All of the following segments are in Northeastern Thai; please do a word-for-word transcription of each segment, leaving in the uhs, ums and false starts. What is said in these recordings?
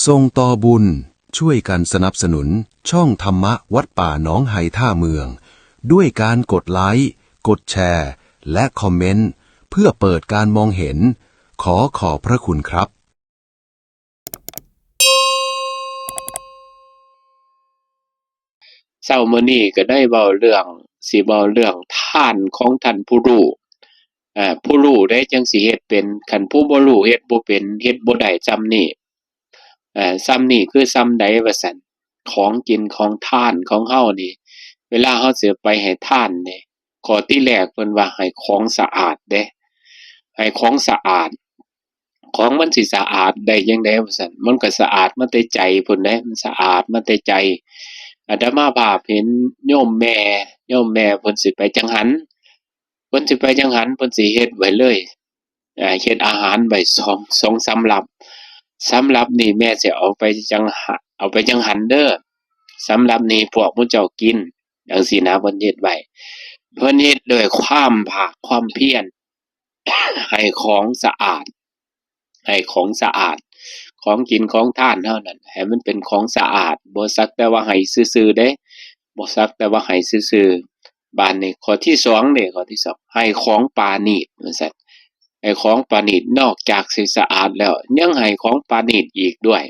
ส่งต่อบุญ ช่วยกันสนับสนุนช่องธรรมะวัดป่าหนองไฮท่าเมือง ด้วยการกดไลค์ กดแชร์ และคอมเมนต์ เพื่อเปิดการมองเห็น ขอขอบพระคุณครับ เช้ามื้อนี้ก็ได้เว้าเรื่อง สิเว้าเรื่องทานของท่านผู้รู้ อ่า ผู้รู้ได้จั่งสิเฮ็ดเป็น คันผู้บ่รู้เฮ็ดบ่เป็น เฮ็ดบ่ได้ส่ำนี้ อ่า ส่ำนี้คือส่ำใดว่าซั่น ของกินของทานของเฮานี่ เวลาเฮาสิไปให้ทานนี่ ข้อที่แรกเพิ่นว่าให้ของสะอาดเด้ ให้ของสะอาด ของมันสิสะอาดได้จั่งใดว่าซั่น มันก็สะอาดมาแต่ใจพุ้นเด้ มันสะอาดมาแต่ใจ อาตมาภาพเห็นโยมแม่ โยมแม่เพิ่นสิไปจังหัน เพิ่นสิไปจังหัน เพิ่นสิเฮ็ดไว้เลย อ่า เฮ็ดอาหารไว้สอง สองสำรับ สำรับนี้แม่สิเอาไปจังหะ เอาไปจังหันเด้อ สำรับนี้พวกหมู่เจ้ากิน จั่งซี้นะ เพิ่นเฮ็ดไว้ เพิ่นเฮ็ดด้วยความภาคความเพียร ให้ของสะอาด ให้ของสะอาด ของกินของทานเฮานั่น ให้มันเป็นของสะอาด บ่สักแต่ว่าให้ซื่อๆเด้ บ่สักแต่ว่าให้ซื่อๆ บาดนี้ข้อที่สองเด้ ข้อที่สอง ให้ของปราณีต ว่าซั่น ให้ของปราณีต นอกจากสิสะอาดแล้ว ยังให้ของปราณีตอีกด้วย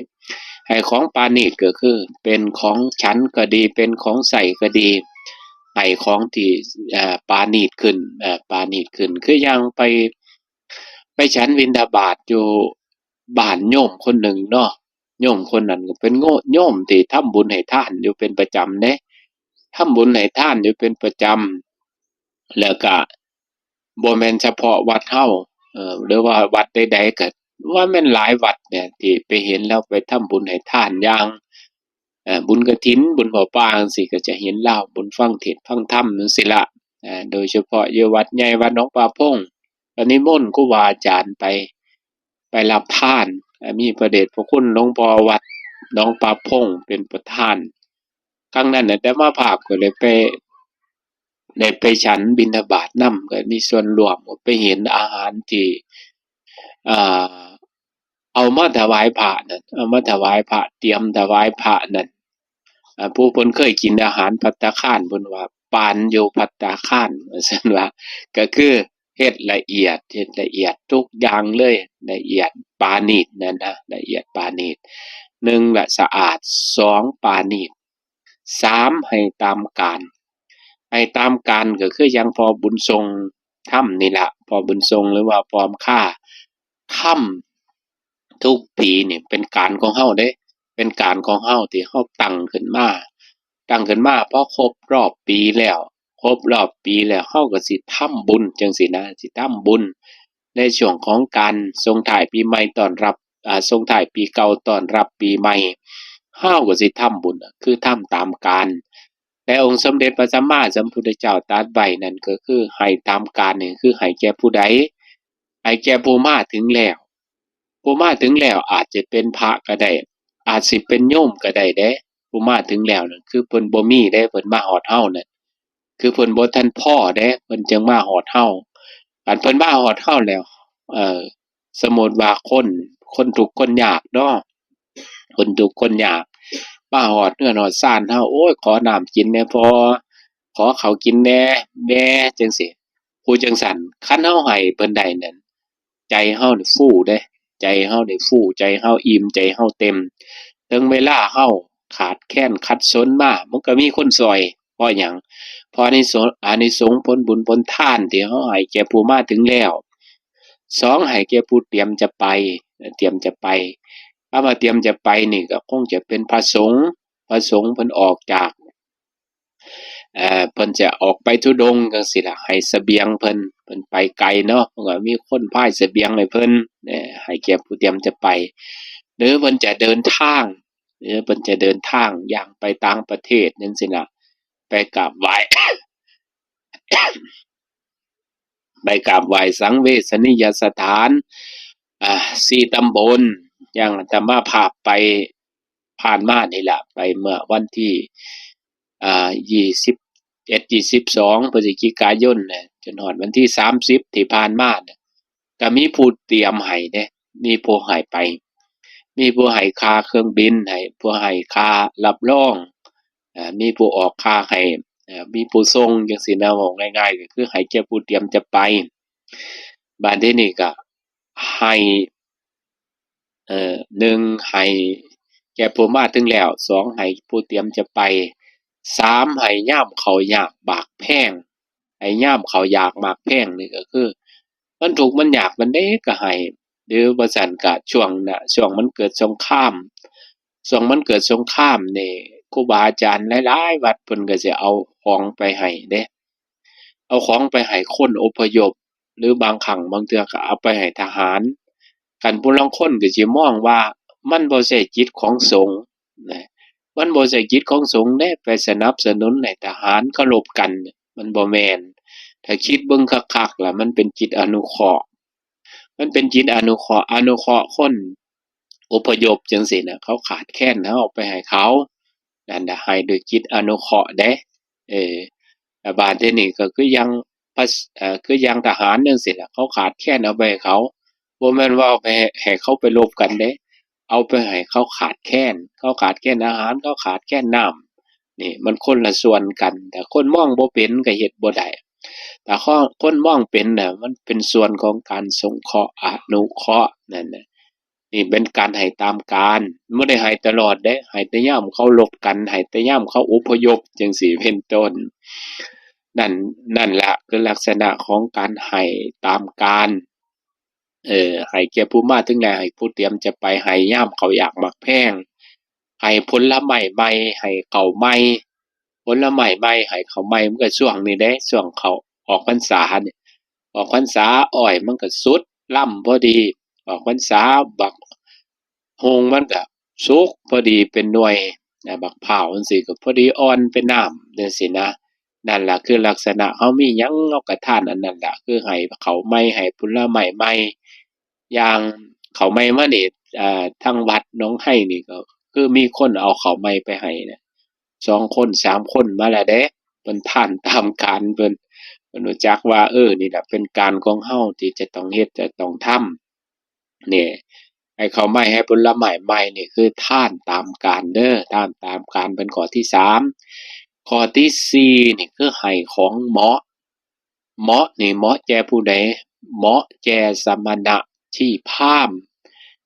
ให้ของปราณีตก็คือ เป็นของฉันก็ดี เป็นของใช้ก็ดี ให้ของที่ เอ่อ ปราณีตขึ้น เอ่อ ปราณีตขึ้น คืออย่างไป ไปฉันบิณฑบาตอยู่บ้านโยมคนหนึ่งเนาะ โยมคนนั้นก็เป็นโง- โยมที่ทำบุญให้ทานอยู่เป็นประจำเด้ ทำบุญให้ทานอยู่เป็นประจำ แล้วก็บ่แม่นเฉพาะวัดเฮา เอ่อ หรือว่าวัดใดๆ ก็ว่าแม่นหลายวัดเนี่ย ที่ไปเห็นลาวไปทำบุญให้ทานอย่าง เอ่อ บุญกฐิน บุญผ้าป่าจั่งซี้ ก็จะเห็นลาว บุญฟังเทศน์ฟังธรรมจั่งซี้ละ เอ่อ โดยเฉพาะอยู่วัดใหญ่วัดหนองป่าพง ก็นิมนต์ครูบาอาจารย์ไป ไปรับทาน เอ่อ มีพระเดชพระคุณหลวงพ่อวัดหนองป่าพงเป็นประธาน ครั้งนั้นอาตมาภาพก็เลยไป ได้ไปฉันบิณฑบาตนำ ก็มีส่วนร่วม ก็ไปเห็นอาหารที่ อ่า เอามาถวายพระนั่น เอามาถวายพระ เตรียมถวายพระนั่น อ่า ผู้เพิ่นเคยกินอาหารภัตตาคาร เพิ่นว่า "ปานอยู่ภัตตาคาร" ว่าซั่นว่า ก็คือเฮ็ดละเอียด เฮ็ดละเอียดทุกอย่างเลย ละเอียดปราณีตนั่นนะ ละเอียดปราณีต หนึ่งละสะอาด สองปราณีต สามให้ตามกาล ให้ตามกาลก็คืออย่างพ่อบุญส่งทำนี่ล่ะ พ่อบุญส่งหรือว่าพ่อคำค่าทำทุกปีนี่เป็นกาลของเฮาเด้ เป็นกาลของเฮาที่เฮาตั้งขึ้นมา ตั้งขึ้นมาพอครบรอบปีแล้ว ครบรอบปีแล้วเฮาก็สิทำบุญจั่งซี้นะ สิทำบุญในช่วงของการส่งท้ายปีใหม่ต้อนรับ อ่า ส่งท้ายปีเก่าต้อนรับปีใหม่ เฮาก็สิทำบุญ คือทำตามกาล แต่องค์สมเด็จพระสัมมาสัมพุทธเจ้าตรัสไว้นั่นก็คือให้ตามกาลนี่คือให้แก่ผู้ใด ให้แก่ผู้มาถึงแล้ว ผู้มาถึงแล้วอาจจะเป็นพระก็ได้ อาจสิเป็นโยมก็ได้เด้ ผู้มาถึงแล้วนั่นคือเพิ่นบ่มีเด้ เพิ่นมาฮอดเฮานั่น คือเพิ่นบ่ทันพอเด้ เพิ่นจึงมาฮอดเฮา คันเพิ่นมาฮอดเฮาแล้ว เอ่อ สมมุติว่าคน คนทุกข์คนยากเนาะ คนทุกข์คนยาก มาฮอดเฮือนฮอดซานเฮา "โอ้ย ขอน้ำกินแหน่พ่อ ขอข้าวกินแหน่แม่" จั่งซี้ ผู้จั่งซั้น คันเฮาให้เพิ่นได้นั่น ใจเฮานี่ฟูเด้ ใจเฮานี่ฟู ใจเฮาอิ่ม ใจเฮาเต็ม ถึงเวลาเฮาขาดแคลนขัดสนมา มันก็มีคนซ่อย เพราะหยัง เพราะอานิสงส์ อานิสงส์ผลบุญผลทานที่เฮาให้แก่ผู้มาถึงแล้ว สอง ให้แก่ผู้เตรียมจะไป เตรียมจะไป คำว่าเตรียมจะไปนี่ก็คงจะเป็นพระสงฆ์ พระสงฆ์เพิ่นออกจาก เอ่อ เพิ่นจะออกไปธุดงค์จั่งซี้ล่ะ ให้เสบียงเพิ่น เพิ่นไปไกลเนาะ เพิ่นก็มีคนพายเสบียงให้เพิ่น เอ่อ ให้แก่ผู้เตรียมจะไป หรือเพิ่นจะเดินทาง หรือเพิ่นจะเดินทางย่างไปต่างประเทศจั่งซี้ล่ะ ไปกราบไหว้ ไปกราบไหว้สังเวชนียสถาน อ่า สี่ตำบล อย่างอาตมาภาพไปผ่านมานี่ล่ะ ไปเมื่อวันที่ อ่า ยี่สิบเอ็ด ยี่สิบสอง พฤศจิกายนน่ะ จนฮอดวันที่สามสิบที่ผ่านมาน่ะ ก็มีผู้เตรียมให้เด้ มีผู้ให้ไป มีผู้ให้ค่าเครื่องบินให้ ผู้ให้ค่ารับรอง เอ่อ มีผู้ออกค่าให้ เอ่อ มีผู้ส่งจั่งซี้นะ เว้าง่ายๆ ก็คือให้แก่ผู้เตรียมจะไป บาดทีนี้ก็ให้ เอ่อ หนึ่ง ให้แก่ผู้มาถึงแล้ว สอง ให้ผู้เตรียมจะไป สาม ให้ยามเขายากหมากแพง ให้ยามเขาอยากหมากแพงนี่ก็คือ มันทุกข์มันยากปานใดก็ให้ หรือบ่ซั้นก็ช่วงน่ะ ช่วงมันเกิดสงคราม ช่วงมันเกิดสงครามนี่ ครูบาอาจารย์หลายๆ วัดเพิ่นก็สิเอาของไปให้เด้ เอาของไปให้คนอพยพ หรือบางครั้งบางเทื่อก็เอาไปให้ทหาร คันผู้ลางคนก็สิมองว่ามันบ่ใช่จิตของสงฆ์นะ มันบ่ใช่จิตของสงฆ์เด้ ไปสนับสนุนให้ทหารเขารบกัน มันบ่แม่น ถ้าคิดเบิ่งคักๆ แล้วมันเป็นจิตอนุเคราะห์ มันเป็นจิตอนุเคราะห์ อนุเคราะห์คนอพยพจั่งซี้นะ เขาขาดแคลน เฮาเอาไปให้เขา นั่นน่ะ ให้ด้วยจิตอนุเคราะห์เด้ เออ แล้วบาดทีนี้ก็คืออย่างพระ เอ่อ คืออย่างทหารจั่งซี้ล่ะ เขาขาดแคลน เอาไปให้เขา บ่แม่นว่าเอาไปให้ ให้เขาไปรบกันเด้ เอาไปให้เขาขาดแคลน เขาขาดแคลนอาหาร เขาขาดแคลนน้ำ นี่มันคนละส่วนกัน แต่คนมองบ่เป็นก็เฮ็ดบ่ได้ แต่ข้อ คนมองเป็นน่ะ มันเป็นส่วนของการสงเคราะห์ อนุเคราะห์นั่นน่ะ นี่เป็นการให้ตามกาล บ่ได้ให้ตลอดเด้ ให้แต่ยามเขารบกัน ให้แต่ยามเขาอพยพจั่งซี้เป็นต้น นั่น นั่นละคือลักษณะของการให้ตามกาล เออ ให้แก่ผู้มาถึงแล้ว ให้ผู้เตรียมจะไป ให้ยามเขาอยากหมากแพง ให้ผลไม้ใหม่ ให้ข้าวใหม่ ผลไม้ใหม่ ให้ข้าวใหม่ มันก็ช่วงนี้เด้ ช่วงเขาออกพรรษานี่ ออกพรรษาอ้อยมันก็สุกลำพอดี ออกพรรษาบักฮุ่งมันก็สุกพอดีเป็นหน่วยนะ บักพร้าวจั่งซี้ก็พอดีอ่อนเป็นน้ำจั่งซี้นะ นั่นล่ะคือลักษณะเฮามีหยังเฮาก็ทานอันนั้นล่ะ คือให้ข้าวใหม่ ให้ผลไม้ใหม่ อย่างข้าวใหม่มานี่ อ่า ทางวัดหนองไฮนี่ก็คือมีคนเอาข้าวใหม่ไปให้นะ สองคนสามคนมาแล้วเด้ เพิ่นทานตามกาลเพิ่น เพิ่นรู้จักว่า เออ นี่ล่ะเป็นกาลของเฮาที่จะต้องเฮ็ด จะต้องทำ นี่ ให้ข้าวใหม่ ให้ผลไม้ใหม่นี่คือทานตามกาลเด้อ ทานตามกาลเป็นข้อที่สาม ข้อที่สี่นี่คือให้ของเหมาะ เหมาะนี่เหมาะแก่ผู้ใด เหมาะแก่สมณะชีพราหมณ์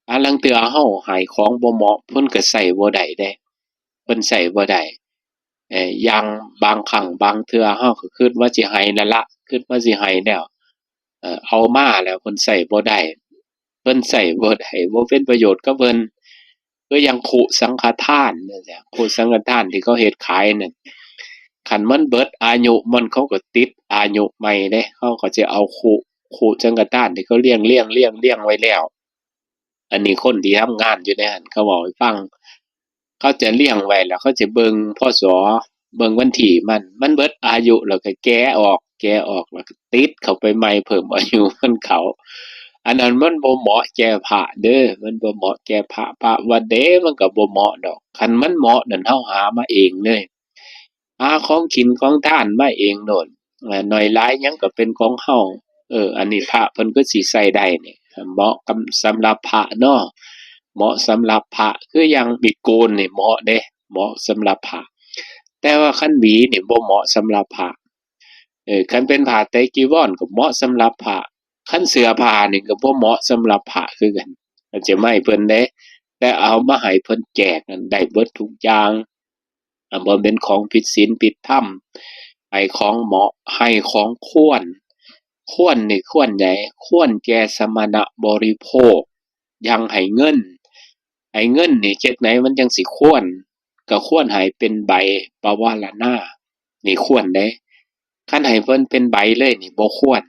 อ่า ลางเทื่อเฮาให้ของบ่เหมาะ เพิ่นก็ใช้บ่ได้เด้ เพิ่นใช้บ่ได้ เอ่อ อย่างบางครั้งบางเทื่อเฮาก็คิดว่าสิให้นั่นละ คิดว่าสิให้แล้ว เอ่อ เอามาแล้วเพิ่นใช้บ่ได้ เพิ่นใช้บ่ได้ บ่เป็นประโยชน์กับเพิ่น คืออย่างคุสังฆทานจั่งซี้ คุสังฆทานที่เขาเฮ็ดขายนั่น คันมันเบิดอายุมัน เขาก็ติดอายุใหม่เด้ เขาก็สิเอาคุ คุสังฆทานที่เขาเรียง เรียง เรียง เรียงไว้แล้ว อันนี้คนที่ทำงานอยู่ในหั้นเขาเว้าให้ฟัง เขาจะเรียงไว้แล้วเขาจะเบิ่ง พ.ศ. เบิ่งวันที่มัน มันเบิดอายุแล้วก็แกะออก แกะออกแล้วก็ติดเข้าไปใหม่ เพิ่มอายุมันเข้า อันนั้นมันบ่เหมาะแก่พระเด้อ มันบ่เหมาะแก่พระ พระวัดเด้ มันก็บ่เหมาะดอก คันมันเหมาะนั่นเฮาหามาเองเลย หาของกินของทานมาเองโลด เอ่อ น้อยหลายหยังก็เป็นของเฮา เออ อันนี้พระเพิ่นก็สิใช้ได้นี่ เหมาะกับ สำหรับพระเนาะ เหมาะสำหรับพระ คืออย่างมีดโกนนี่เหมาะเด้ เหมาะสำหรับพระ แต่ว่าคันหวีนี่บ่เหมาะสำหรับพระ เออ คันเป็นผ้าไตรจีวรก็เหมาะสำหรับพระ คันเสื้อผ้านี่ก็บ่เหมาะสำหรับพระคือกัน ก็จะไม่เพิ่นเด้ แต่เอามาให้เพิ่นแจกนั่นได้เบิดทุกอย่าง อ่ะ บ่เป็นของผิดศีลผิดธรรม ให้ของเหมาะ ให้ของควร ควรนี่ควรใด ควรแก่สมณะบริโภค อย่างให้เงิน ให้เงินนี่จักใดมันจังสิควร ก็ควรให้เป็นใบปวารณา นี่ควรเด้ คันให้เพิ่นเป็นใบเลยนี่บ่ควร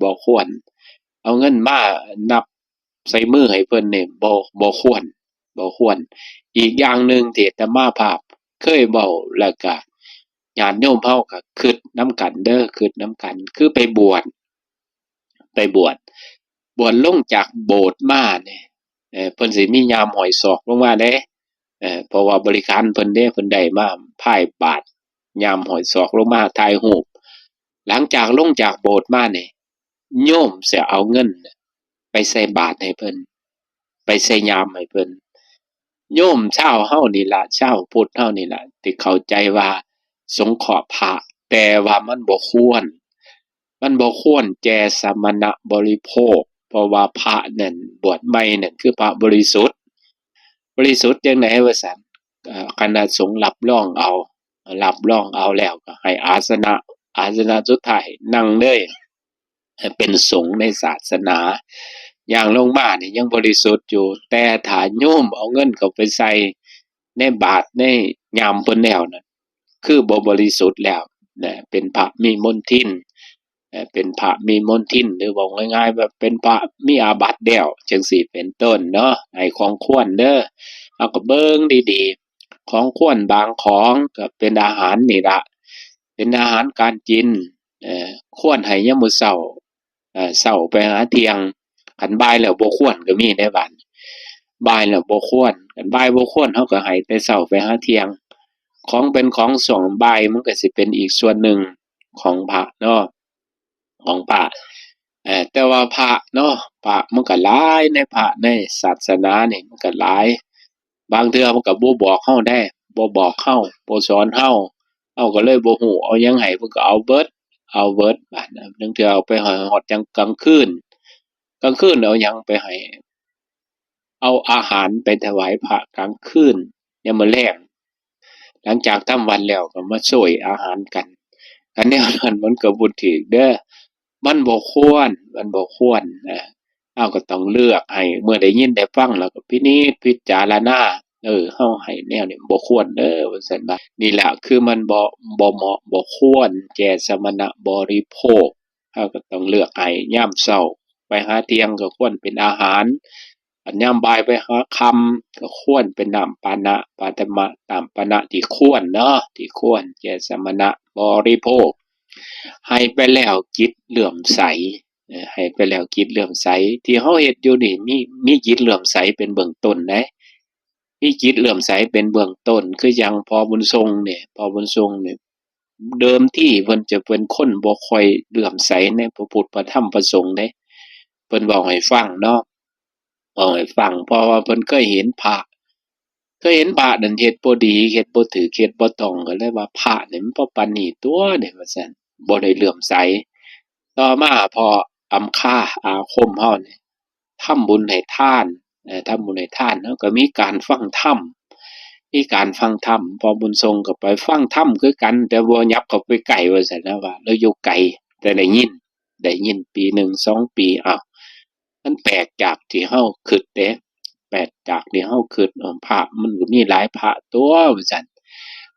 บ่ควร เอาเงินมานับใส่มือให้เพิ่นนี่บ่ บ่ควร บ่ควร อีกอย่างหนึ่งที่อาตมาภาพเคยเว้า แล้วก็ญาติโยมเฮาก็คิดนำกันเด้อ คิดนำกัน คือไปบวช ไปบวช บวชลงจากโบสถ์มานี่ เอ่อ เพิ่นสิมีย่ามห้อยศอกลงมาเด้ เอ่อ เพราะว่าบริขารเพิ่นเด้ เพิ่นได้มาพายบาตร ย่ามห้อยศอกลงมาถ่ายรูป หลังจากลงจากโบสถ์มานี่ โยมสิเอาเงินไปใส่บาตรให้เพิ่น ไปใส่ย่ามให้เพิ่น โยมชาวเฮานี่ล่ะ ชาวพุทธเฮานี่ล่ะ ที่เข้าใจว่าสงเคราะห์พระ แต่ว่ามันบ่ควร มันบ่ควรแก่สมณะบริโภค เพราะว่าพระนั่นบวชใหม่นั่นคือพระบริสุทธิ์ บริสุทธิ์จั่งใดว่าซั่น เอ่อ คณะสงฆ์รับรองเอา รับรองเอาแล้วก็ให้อาสนะ อาสนะสุดท้ายนั่งเลย เป็นสงฆ์ในศาสนา ย่างลงมานี่ยังบริสุทธิ์อยู่ แต่ถ้าโยมเอาเงินเข้าไปใส่ในบาตรในยามเพิ่นแล้วนั่น คือบ่บริสุทธิ์แล้วนะ เป็นพระมีมลทิน เอ่อ เป็นพระมีมลทิน หรือเว้าง่ายๆ ว่าเป็นพระมีอาบัติแล้ว จั่งซี้เป็นต้นเนาะ ให้ของควรเด้อ เฮาก็เบิ่งดีๆ ของควรบางของก็เป็นอาหารนี่ล่ะ เป็นอาหารการกิน เอ่อ ควรให้ยามมื้อเช้า เอ่อ เช้าไปหาเที่ยง คันบ่ายแล้วบ่ควรก็มีเด้บาดนี้ บ่ายแล้วบ่ควร คันบ่ายบ่ควร เฮาก็ให้แต่เช้าไปหาเที่ยง ของเป็นของช่วงบ่ายมันก็สิเป็นอีกส่วนหนึ่งของพระเนาะ ของพระ เอ่อ แต่ว่าพระเนาะ พระมันก็หลาย ในพระในศาสนานี่มันก็หลาย บางเทื่อมันก็บ่บอกเฮาเด้ บ่บอกเฮา บ่สอนเฮา เฮาก็เลยบ่ฮู้ เอาหยังให้เพิ่นก็เอาเบิด เอาเบิด บาดนั้น ลางเทื่อเอาไปให้ฮอดจังกลางคืน กลางคืนเอาหยังไปให้ เอาอาหารไปถวายพระกลางคืน ยามมื้อแลง หลังจากทำวัตรแล้วก็มาโชยอาหารกัน คันแนวนั้นมันก็บ่ถูกเด้อ มันบ่ควร มันบ่ควรนะ เฮาก็ต้องเลือกให้ เมื่อได้ยินได้ฟังแล้วก็พินิจพิจารณา เออ เฮาให้แนวนี้บ่ควรเด้อ ว่าซั่นว่า นี่ล่ะคือมันบ่ บ่เหมาะบ่ควรแก่สมณะบริโภค เฮาก็ต้องเลือกให้ ยามเช้าไปหาเที่ยงก็ควรเป็นอาหาร อันยามบ่ายไปหาค่ำก็ควรเป็นน้ำปานะ ปาฐะมะ น้ำปานะที่ควรเนาะ ที่ควรแก่สมณะบริโภค ให้ไปแล้วจิตเลื่อมใส เอ่อ ให้ไปแล้วจิตเลื่อมใส ที่เฮาเฮ็ดอยู่นี่มี มีจิตเลื่อมใสเป็นเบื้องต้นเด้ มีจิตเลื่อมใสเป็นเบื้องต้น คือจั่งพ่อบุญส่งนี่ พ่อบุญส่งนี่ เดิมทีเพิ่นจะเป็นคนบ่ค่อยเลื่อมใสในพระพุทธพระธรรมพระสงฆ์เด้ เพิ่นเว้าให้ฟังเนาะ เว้าให้ฟัง เพราะว่าเพิ่นเคยเห็นพระ เคยเห็นพระนั่นเฮ็ดบ่ดี เฮ็ดบ่ถูก เฮ็ดบ่ต้อง ก็เลยว่าพระนี่มันบ่ปานนี้ตั๊วนี่ ว่าซั่น บ่ได้เลื่อมใส ต่อมาพ่ออำคาอาคมเฮานี่ ทำบุญให้ทาน เอ่อ ทำบุญให้ทาน แล้วก็มีการฟังธรรม มีการฟังธรรม พ่อบุญส่งก็ไปฟังธรรมคือกัน แต่บ่ยับเข้าไปใกล้ ว่าซั่นนะ ว่าลาวอยู่ไกล แต่ได้ยิน ได้ยินปีหนึ่งสองปี อ้าว มันแปลกจากที่เฮาคิดเด้ แปลกจากที่เฮาคิด เออ พระมันก็มีหลายพระตั๊ว ว่าซั่น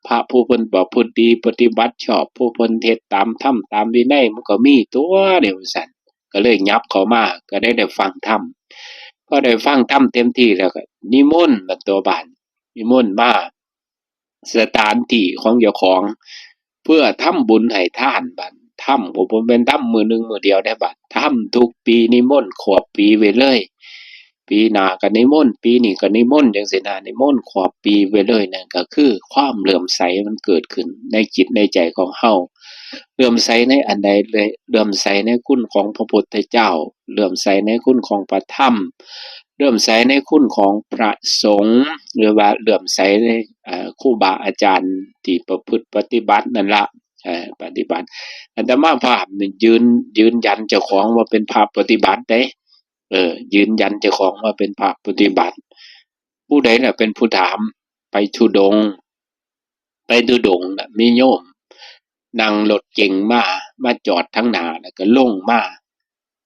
พระผู้เพิ่นประพฤติดีปฏิบัติชอบ ผู้เพิ่นเฮ็ดตามธรรมตามวินัยมันก็มีตั๊วนี่ ว่าซั่น ก็เลยยับเข้ามา ก็ได้ ได้ฟังธรรม พอได้ฟังธรรมเต็มที่แล้วก็นิมนต์บัดตั๊วบาด นิมนต์มาสถานที่ของเจ้าของ เพื่อทำบุญให้ทานบาด ทำก็บ่แม่นทำมื้อหนึ่งมื้อเดียวเด้บาด ทำทุกปี นิมนต์ครบปีไว้เลย ปีหน้าก็นิมนต์ ปีนี้ก็นิมนต์ จั่งซี้นะ นิมนต์ครบปีไว้เลย นั่นก็คือความเลื่อมใสมันเกิดขึ้นในจิตในใจของเฮา เลื่อมใสในอันใดเลย เลื่อมใสในคุณของพระพุทธเจ้า เลื่อมใสในคุณของพระธรรม เลื่อมใสในคุณของพระสงฆ์ หรือว่าเลื่อมใสใน เอ่อ ครูบาอาจารย์ที่ประพฤติปฏิบัตินั่นละ เอ่อ ปฏิบัติ อาตมาภาพนี่ยืน ยืนยันเจ้าของว่าเป็นพระปฏิบัติเด้ เออ ยืนยันเจ้าของว่าเป็นพระปฏิบัติ ผู้ใดล่ะเป็นผู้ถาม ไปธุดงค์ ไปธุดงค์น่ะ มีโยมนั่งรถเก๋งมา มาจอดทางหน้า แล้วก็ลงมา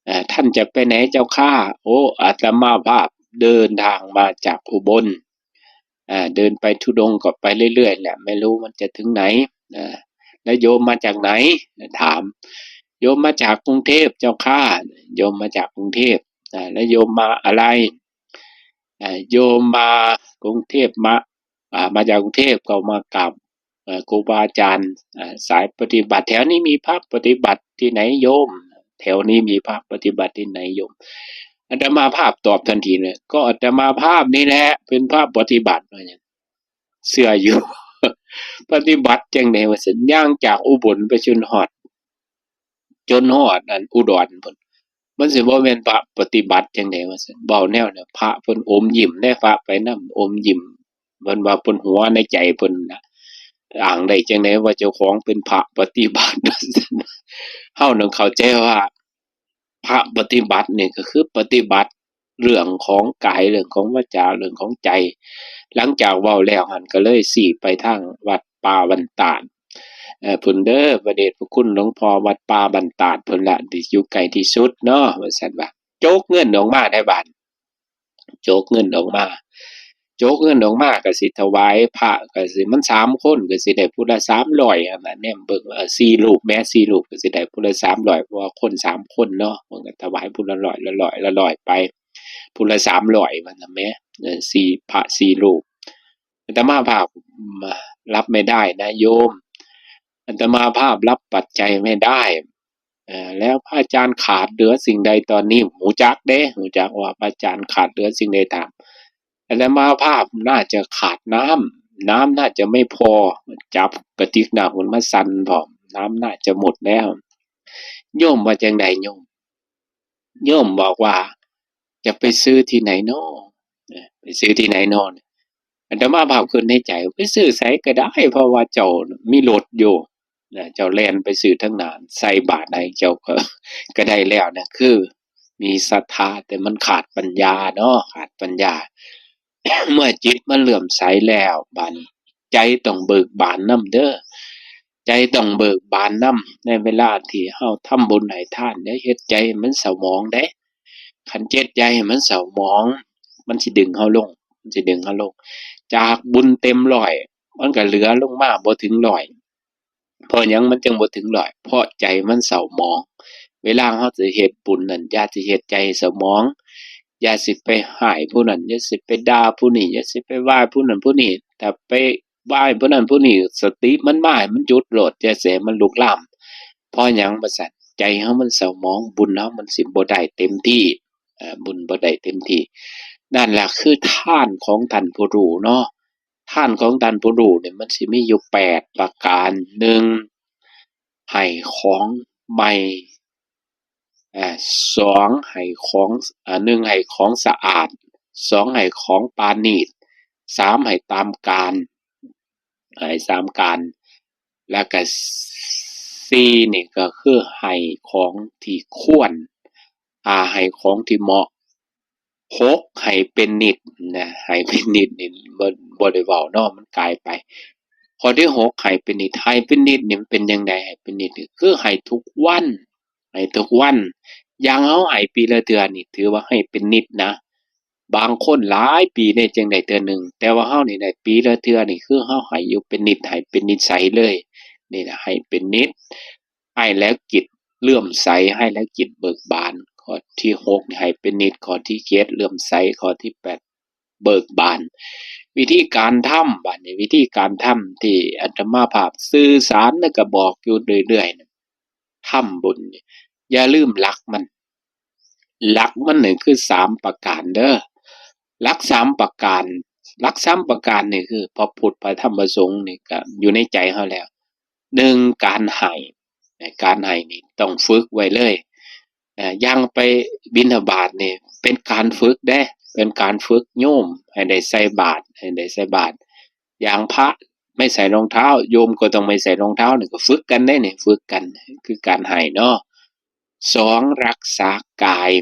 เอ่อ "ท่านจะไปไหนเจ้าข้า" "โอ้ อาตมาภาพเดินทางมาจากอุบล เอ่อ เดินไปธุดงค์ก็ไปเรื่อยๆ แหละ ไม่รู้มันจะถึงไหน เอ่อ แล้วโยมมาจากไหน" ถาม "โยมมาจากกรุงเทพเจ้าข้า โยมมาจากกรุงเทพ อ่า แล้วโยมมาอะไร" อ่า "โยมมากรุงเทพมา อ่า มาจากกรุงเทพก็มากราบ เอ่อ ครูบาอาจารย์ อ่า สายปฏิบัติ แถวนี้มีพระปฏิบัติที่ไหนโยม แถวนี้มีพระปฏิบัติที่ไหนโยม" อาตมาภาพตอบทันทีเลย "ก็อาตมาภาพนี่แหละเป็นพระปฏิบัติ" ว่าอย่าง "เชื่ออยู่" "ปฏิบัติจั่งใด" ว่าซั่น "ย่างจากอุบลไปจนฮอด จนฮอดอันอุดรพุ้น มันสิบ่แม่นพระปฏิบัติจั่งใด" ว่าซั่น เว้าแนวนั้น พระเพิ่นอมยิ้มเด้ พระไปนำอมยิ้ม เพิ่นว่าเพิ่นหัวในใจเพิ่นน่ะ อ้างได้จั่งใดว่าเจ้าของเป็นพระปฏิบัติ เฮานั่นเข้าใจว่าพระปฏิบัตินี่ก็คือปฏิบัติเรื่องของกาย เรื่องของวาจา เรื่องของใจ หลังจากเว้าแล้วหั่นก็เลยซี้ไปทางวัดป่าบ้านตาด เอ่อ พุ้นเด้อ พระเดชพระคุณหลวงพ่อวัดป่าบ้านตาดพุ้นละ ที่อยู่ใกล้ที่สุดเนาะ ว่าซั่นว่า โจกเงินออกมาได้บาด โจกเงินออกมา โจกเงินออกมาก็สิถวายพระ ก็สิ มันสามคนก็สิได้ผู้ละสามร้อยหั่นล่ะ แนมเบิ่ง เอ่อ สี่รูปแหม สี่รูปก็สิได้ผู้ละสามร้อย เพราะว่าคนสามคนเนาะ เพิ่นก็ถวายผู้ละร้อย ละร้อย ละร้อยไป ผู้ละสามร้อยว่าซั่นแหม เอ่อ สี่ พระสี่รูป อาตมาภาพรับไม่ได้นะโยม อาตมาภาพรับปัจจัยไม่ได้ เอ่อ แล้วพระอาจารย์ขาดเหลือสิ่งใดตอนนี้ ฮู้จักเด้ ฮู้จักว่าพระอาจารย์ขาดเหลือสิ่งใดถาม อาตมาภาพน่าจะขาดน้ำ น้ำน่าจะไม่พอ จับกระติกน้ำขึ้นมาสั่นพร้อม น้ำน่าจะหมดแล้ว โยมว่าจั่งใดโยม โยมบอกว่า จะไปซื้อที่ไหนน้อ ไปซื้อที่ไหนน้อ อาตมาภาพคิดในใจ ไปซื้อไสก็ได้ เพราะว่าเจ้ามีรถอยู่นะ เจ้าแล่นไปซื้อทางนั้น ใส่บาตรให้เจ้าก็ ก็ได้แล้วนะ คือมีศรัทธา แต่มันขาดปัญญาเนาะ ขาดปัญญา เมื่อจิตมันเลื่อมใสแล้ว บาดนี้ใจต้องเบิกบานนำเด้อ ใจต้องเบิกบานนำ ในเวลาที่เฮาทำบุญให้ทาน อย่าเฮ็ดใจมันเศร้าหมองเด้ คันเฮ็ดใจให้มันเศร้าหมอง มันสิดึงเฮาลง มันสิดึงเฮาลง จากบุญเต็มร้อย มันก็เหลือลงมาบ่ถึงร้อย เพราะหยังมันจั่งบ่ถึงร้อย เพราะใจมันเศร้าหมอง เวลาเฮาสิเฮ็ดบุญนั่น อย่าสิเฮ็ดใจเศร้าหมอง อย่าสิไปฮ้ายผู้นั้น อย่าสิไปด่าผู้นี้ อย่าสิไปว่าผู้นั้นผู้นี้ ถ้าไปว่าผู้นั้นผู้นี้ สติมันมา ให้มันหยุดโลด อย่าสิให้มันลุกลาม เพราะหยังว่าซั่น ใจเฮามันเศร้าหมอง บุญเฮามันสิบ่ได้เต็มที่ เอ่อ บุญบ่ได้เต็มที่ นั่นล่ะคือทานของท่านผู้รู้เนาะ ทานของท่านผู้รู้นี่มันสิมีอยู่แปดประการ หนึ่ง ให้ของใหม่ อ่า สอง ให้ของ อ่า หนึ่ง ให้ของสะอาด สอง ให้ของประณีต สาม ให้ตามกาล ให้ตามกาล แล้วก็ สี่ นี่ก็คือให้ของที่ควร อ่า ให้ของที่เหมาะ หก ให้เป็นนิจนะ ให้เป็นนิจนี่บ่ บ่ได้เว้าเนาะ มันกายไป ข้อที่หก ให้เป็นนิจ ให้เป็นนิจนี่มันเป็นจั่งใด ให้เป็นนิจนี่คือให้ทุกวัน ให้ทุกวัน อย่างเฮาให้ปีละเทื่อนี่ถือว่าให้เป็นนิจนะ บางคนหลายปีนี่จั่งได้เทื่อหนึ่ง แต่ว่าเฮานี่ได้ปีละเทื่อนี่คือเฮาให้อยู่เป็นนิจ ให้เป็นนิสัยเลย นี่นะ ให้เป็นนิจ ให้แล้วจิตเลื่อมใส ให้แล้วจิตเบิกบาน ข้อที่หกนี่ให้เป็นนิจ ข้อที่เจ็ดเลื่อมใส ข้อที่แปดเบิกบาน วิธีการทำ บัดนี้วิธีการทำที่อาตมาภาพสื่อสารแล้วก็บอกอยู่เรื่อยๆนะ ทำบุญนี่อย่าลืมหลักมัน หลักมันนี่คือสามประการเด้อ หลักสามประการ หลักสามประการนี่คือพระพุทธ พระธรรม พระสงฆ์นี่ก็อยู่ในใจเฮาแล้ว หนึ่ง การให้ การให้นี่ต้องฝึกไว้เลย เอ่อ อย่างไปบิณฑบาตนี่เป็นการฝึกเด้ เป็นการฝึกโยมให้ได้ใส่บาตร ให้ได้ใส่บาตร อย่างพระไม่ใส่รองเท้า โยมก็ต้องไม่ใส่รองเท้า นี่ก็ฝึกกันเด้นี่ ฝึกกัน คือการให้เนาะ สอง รักษากาย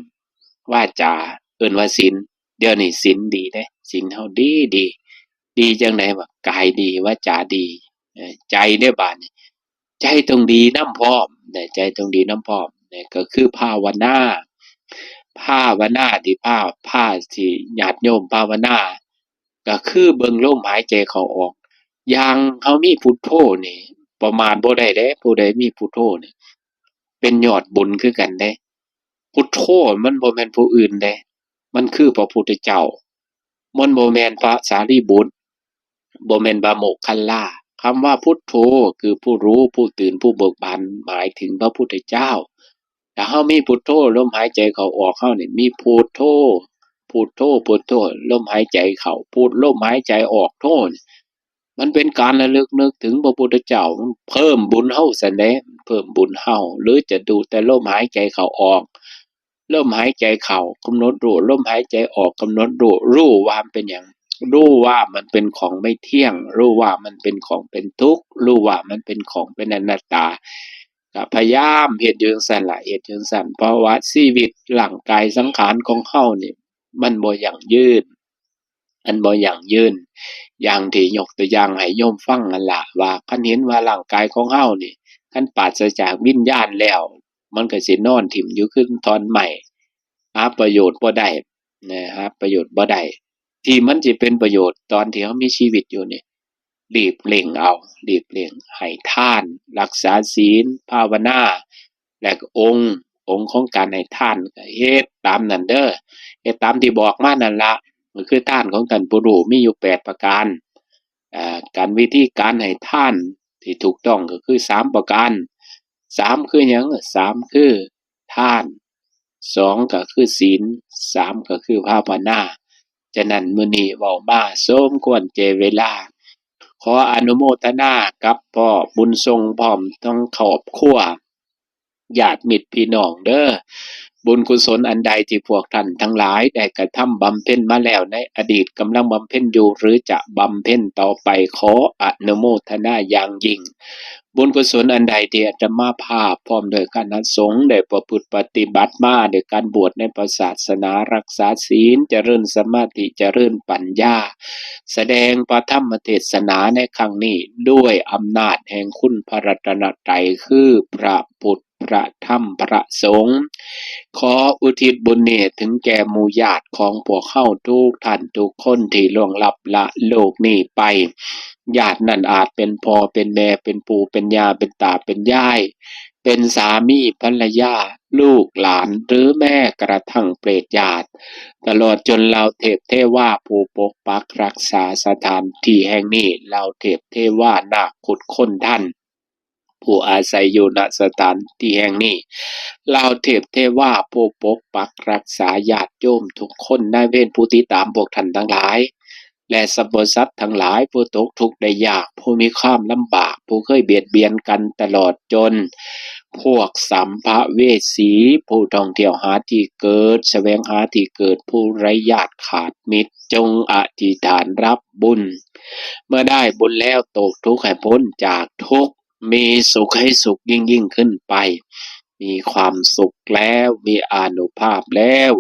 วาจา เอิ้นว่าศีล เดี๋ยวนี้ศีลดีเด้ ศีลเฮาดี ดี ดีจั่งใดวะ กายดี วาจาดี เอ่อ ใจเด้บาดนี้ ใจต้องดีนำพร้อมนะ ใจต้องดีนำพร้อมนะ ก็คือภาวนา ภาวนาที่พา พาที่ญาติโยมภาวนา ก็คือเบิ่งลมหายใจเข้าออก อย่างเฮามีพุทโธนี่ ประมาทบ่ได้เด้ ผู้ใดมีพุทโธนี่ เป็นยอดบุญคือกันเด้ พุทโธมันบ่แม่นผู้อื่นเด้ มันคือพระพุทธเจ้า มันบ่แม่นพระสารีบุตร บ่แม่นพระโมคคัลลา คำว่าพุทโธคือผู้รู้ ผู้ตื่น ผู้เบิกบาน หมายถึงพระพุทธเจ้า ถ้าเฮามีพุทโธ ลมหายใจเข้าออกเฮานี่ มีพุทโธ พุทโธ พุทโธ ลมหายใจเข้า พุท ลมหายใจออก โธ นี่ มันเป็นการระลึกนึกถึงพระพุทธเจ้า มันเพิ่มบุญเฮาซั้นเด้ เพิ่มบุญเฮา หรือจะดูแต่ลมหายใจเข้าออก ลมหายใจเข้ากำหนดรู้ ลมหายใจออกกำหนดรู้ รู้ว่ามันเป็นหยัง รู้ว่ามันเป็นของไม่เที่ยง รู้ว่ามันเป็นของเป็นทุกข์ รู้ว่ามันเป็นของเป็นอนัตตา ก็พยายามเฮ็ดอยู่จั่งซั้นล่ะ เฮ็ดอยู่จั่งซั้น เพราะว่าชีวิตร่างกายสังขารของเฮานี่ มันบ่ยั่งยืน อันบ่ยั่งยืน อย่างที่ยกตัวอย่างให้โยมฟังนั่นล่ะ ว่าคันเห็นว่าร่างกายของเฮานี่ คันปราศจากวิญญาณแล้ว มันก็สินอนถิ่มอยู่คือท่อนไม้ หาประโยชน์บ่ได้นะ หาประโยชน์บ่ได้ ที่มันสิเป็นประโยชน์ตอนที่เฮามีชีวิตอยู่นี่ รีบเร่งเอา รีบเร่งให้ทาน รักษาศีล ภาวนา และก็องค์ องค์ของการให้ทานก็เฮ็ดตามนั้นเด้อ เฮ็ดตามที่บอกมานั่นละ ก็คือทานของท่านผู้รู้มีอยู่แปดประการ อ่า การวิธีการให้ทานที่ถูกต้องก็คือสามประการ สามคือหยัง สามคือทาน สองก็คือศีล สามก็คือภาวนา ฉะนั้นมื้อนี้เว้ามาสมควรแก่เวลา ขออนุโมทนากับพ่อบุญทรงพร้อมทั้งครอบครัว ญาติมิตรพี่น้องเด้อ บุญกุศลอันใดที่พวกท่านทั้งหลายได้กระทำบำเพ็ญมาแล้วในอดีต กำลังบำเพ็ญอยู่ หรือจะบำเพ็ญต่อไป ขออนุโมทนาอย่างยิ่ง บุญกุศลอันใดที่อาตมาภาพพร้อมด้วยคณะสงฆ์ได้ประพฤติปฏิบัติมา โดยการบวชในพระศาสนา รักษาศีล เจริญสมาธิ เจริญปัญญา แสดงพระธรรมเทศนาในครั้งนี้ ด้วยอำนาจแห่งคุณพระรัตนตรัย คือพระพุทธ พระธรรม พระสงฆ์ ขออุทิศบุญนี้ถึงแก่หมู่ญาติของพวกเฮาทุกท่านทุกคนที่ล่วงลับละโลกนี้ไป ญาตินั้นอาจเป็นพ่อเป็นแม่ เป็นปู่เป็นย่า เป็นตาเป็นยาย เป็นสามีภรรยา ลูกหลาน หรือแม้กระทั่งเปรตญาติ ตลอดจนเหล่าเทพเทวาผู้ปกปักรักษาสถานที่แห่งนี้ เหล่าเทพเทวานาคขุดคนทัน ผู้อาศัยอยู่ณสถานที่แห่งนี้ เหล่าเทพเทวาผู้ปกปักรักษาญาติโยมทุกคน นายเวรผู้ติดตามพวกท่านทั้งหลาย และสรรพสัตว์ทั้งหลายผู้ตกทุกข์ได้ยาก ผู้มีความลำบาก ผู้เคยเบียดเบียนกันตลอดจน พวกสัมภเวสี ผู้ท่องเที่ยวหาที่เกิด แสวงหาที่เกิด ผู้ไร้ญาติขาดมิตร จงอธิษฐานรับบุญ เมื่อได้บุญแล้วตกทุกข์ให้พ้นจากทุกข์ มีสุขให้สุขยิ่งยิ่งขึ้นไป มีความสุขแล้ว มีอานุภาพแล้ว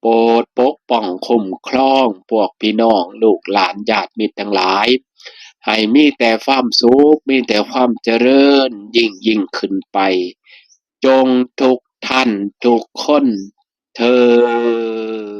โปรดปกป้องคุ้มครองพวกพี่น้องลูกหลานญาติมิตรทั้งหลาย ให้มีแต่ความสุข มีแต่ความเจริญยิ่งยิ่งขึ้นไป จงทุกท่านทุกคนเทอญ